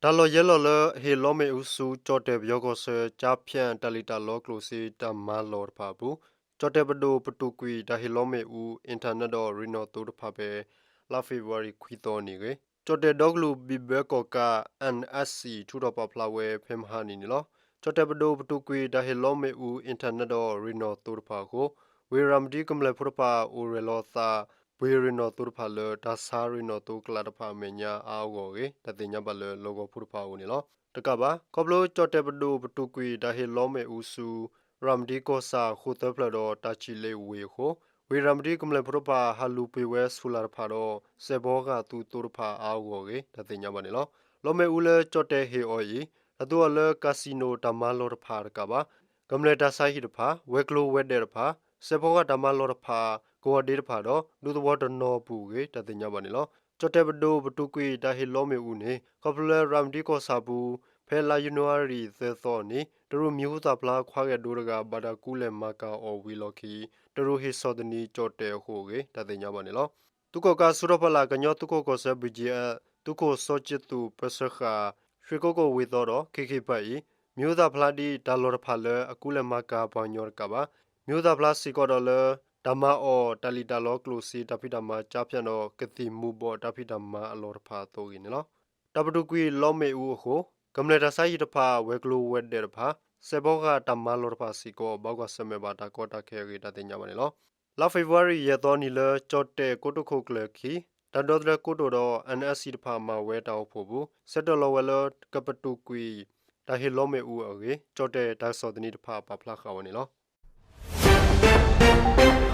တၢ်လီၢ်ယဲၢ်လီၢ်လၢဟ့ၣ်လီမ့ၣ်အူဆူ ကၠီၣ်တဲၣ်ပယီၤကီၢ်ဆၢ ကၠါဖၠးတၢ်လံၣ်တၢ်လီကျိၣ်စ့တၢ်မၤလီၢ်တဖၣ်အပူၤ ကၠီၣ်တဲၣ်ပဒိၣ်ပတုာ်ကွံာ်တၢ်ဟ့ၣ်လီမ့ၣ်အူ internet ဒီးရ့ၣ်နီၣ်သိတဖၣ်ဖဲ လါဖ့ၤဘြူၤအါရံၤခွံသီအနံၤအဂ့ၢ် ကၠီၣ်တဲၣ်ဒီကလုာ်ဘံၣ်ဘၢကီၣ်ကး NSC ထုးထီၣ်ပာ်ဖျါဝဲဖဲမဟါနံၤန့ၣ်လီၤ. ကၠီၣ်တဲၣ်ပဒိၣ်ပတုာ်ကွံာ်တၢ်ဟ့ၣ်လီမ့ၣ်အူ internet ဒီးရ့ၣ်နီၣ်သိတဖၣ်အဃိ ဝ့ၢ်ရၤမတံကမျၢၢ်ဖိတဖၣ်အိၣ်ရဲၣ်လီၤအသး ပှ့ၤရ့ၣ်နီၣ်သိတဖၣ်လၢ တၢ်ဆါရ့ၣ်နီၣ်သိကလးတဖၣ်အမဲာ်ညါအါအါဂီၢ်ဂီၢ်အဂ့ၢ် တၢ်သ့ၣ်ညါဘၣ်လၢလီၢ်ကဝီၤဖိတဖၣ်အအိၣ်န့ၣ်လီၤ. တကးဘၣ် ခီဖျိကၠီၣ်တဲၣ်ပဒိၣ်ပတုာ်ကွံာ်တၢ်ဟ့ၣ်လီမ့ၣ်အူဆူ ရၤမတံကီၢ်ဆၣ်ဃိၣ်သၢဖျၢၣ်ဒီးတၢ်ဆံၣ်လ့ဝ့ၢ်အဃိ ဝ့ၢ်ရၤမတံကမျၢၢ်ဖိတဖၣ် ဟးလူၤပှ့ၤဝဲဆူၣ်လၢ်တဖၣ်ဒီး စဲးဖီကဟၣ်သူသိတဖၣ်အါအါဂီၢ်ဂီၢ်အဂ့ၢ် တၢ်သ့ၣ်ညါဘၣ်န့ၣ်လီၤ. လီမ့ၣ်အူလၢကၠီၣ်တဲၣ်ဟ့ၣ်အီၤအံၤ တၢ်သူအီၤလၢ casino တၢ်မၤလီၢ်တဖၣ်တကးဘၣ် ကမျၢၢ်တၢ်ဆါဟံၣ်တဖၣ်, ဝဲၤကျိၤဝဲၤဒၢးတဖၣ်, စဲးဖီကဟၣ်တၢ်မၤလီၢ်တဖၣ်, ကဝီၤဒ့တဖၣ်ဒီး ဒူသဝီတနီၤအပူၤအဂ့ၢ် တၢ်သ့ၣ်ညါဘၣ်န့ၣ်လီၤ. ကၠီၣ်တဲၣ်ပဒိၣ်ပတုာ်ကွံာ်တၢ်ဟ့ၣ်လီမ့ၣ်အူန့ၣ် ခီဖျိလၢရၤမတံကီၢ်ဆၣ်ပူၤ ဖဲလါယနူၤအါရံၤသၢသီအနံၤ တရူးမံၤဟူသၣ်ဖျါခွါဂဲၢ်ဒိတဂၤ ဘၣ်တၢ်ကူလဲၢ်မၤကၤအီၤဝံၤလီၢ်ခံ တရူးဟ့ၣ်ဆီၣ်သနံးကၠီၣ်တဲၣ်အဃိအဂ့ၢ် တၢ်သ့ၣ်ညါဘၣ်န့ၣ်လီၤ. သုးကီၣ်ကးစူးထီၣ်ဖီလာ် ကညီသုးခိၣ်ကီၢ်ဆၢ BGF သုးခိၣ်စီၤကၠံသူၣ် ပၢဆှၢဃာ် ရွှ့ၣ်ကိကိၣ်ဝ့ၢ်သီဒီး KK Park အံၤ မံၤဟူသၣ်ဖျါဒ် တၢ်လီၢ်တဖၣ်လၢအကူလဲၢ်မၤကၤပှၤကညီတကးဘၣ် မံၤဟူသၣ်ဖျါစ့ၢ်ကီးဒီးလၢ တၢ်မၤအီၤတၢ်လံၣ်တၢ်လီကျိၣ်စ့တၢ်ဖံးတၢ်မၤ ကၠါဖၠးဒီးကသံၣ်မူၤဘှီးတၢ်ဖံးတၢ်မၤအလီၢ်တဖၣ်အသိးအဂ့ၢ်န့ၣ်လီၤ. တၢ်ပတုာ်ကွံာ်လီမ့ၣ်အူအဃိ ကမျၢၢ်တၢ်ဆါဟံၣ်တဖၣ်, ဝဲၤကျိၤဝဲၤဒၢးတဖၣ်, စဲးဖီကဟၣ်တၢ်မၤလီၢ်တဖၣ်စ့ၢ်ကီး ဘၣ်ကွၢ်ဆၢၣ်မဲာ်ဘၣ်တၢ်ကီတၢ်ခဲအဂ့ၢ် တၢ်သ့ၣ်ညါဘၣ်န့ၣ်လီၤ. လါဖ့ၤဘြူၤအါရံၤယဲၢ်သီအနံၤလၢ ကၠီၣ်တဲၣ်ကိတိာ်ခိၣ်ကျၢၢ်ခံ တၢ်ဒီသဒၢကိတိာ်ဒီး NSC တဖၣ်မၤဝဲတၢ်အိၣ်ဖှိၣ်ပူၤ ဆၢတဲာ်လီၤဝဲလၢ ကပတုာ်ကွံာ် တၢ်ဟ့ၣ်လီမ့ၣ်အူအဂ့ၢ် ကၠီၣ်တဲၣ်တၢ်ကစီၣ်သနံးတဖၣ်ပာ်ဖျါဃာ်ဝဲန့ၣ်လီၤ.